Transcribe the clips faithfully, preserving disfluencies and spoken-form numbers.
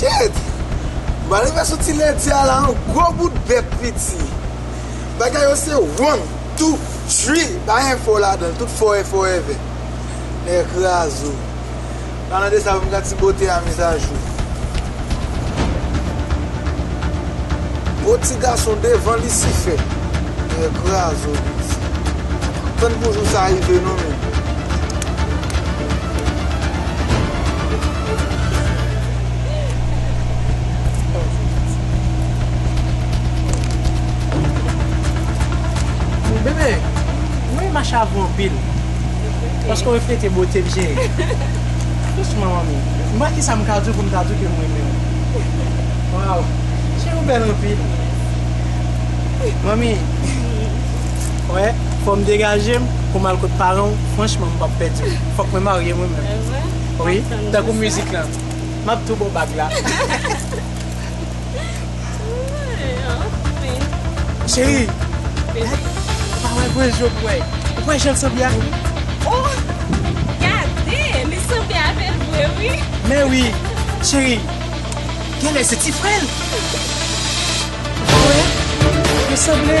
Shit! M pral rive sou ti ledi a la, yon gwo bout bèt piti. Bagay yo se one, two, three. Pa gen fo ladan l, tout fo e fo evè. Nèg krazo. Palan de sa, pou m gad si bote a mizajou. Gwo ti gason devan Lisifè. Nèg krazo, piti. Tann pou jou sa rive non, men. Bebe, mwen mache avè w anpil. Paske w reflete bote m, cheri. Franchman, manmi, m pa ki sa m ka di w pou m ta di w ke m renmen w. Waw, cheri, ou bèl anpil. Manmi, wè, fò m degaje m pou m al kot paran w. Franchman, m p ap pèdi w. Fòk mwen marye mwen menm. Wi, tankou mizik lan. M ap tou ba w bag la. Cheri, ou pa wè gwo je w wè. Ou wè jan l sanble a? Oh, gade, li sanble avè l vre, wi. Men wi, cheri, genlè se ti frè l. Ou pa wè? Yo sanble.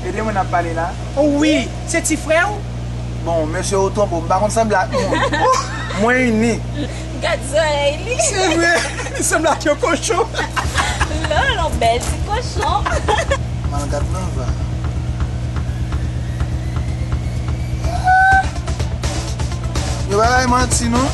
E de mwen n ap pale la? Oh wi, se ti frè w? Bon, mesye, ou twonpe w, m pa konn sanble ak moun. Mwen ini. Gad zòrèy li. Se vre, li sanble ak yon kochon. Lolo, bèl ti kochon. M al gad nan va. Yo pa bay manti non.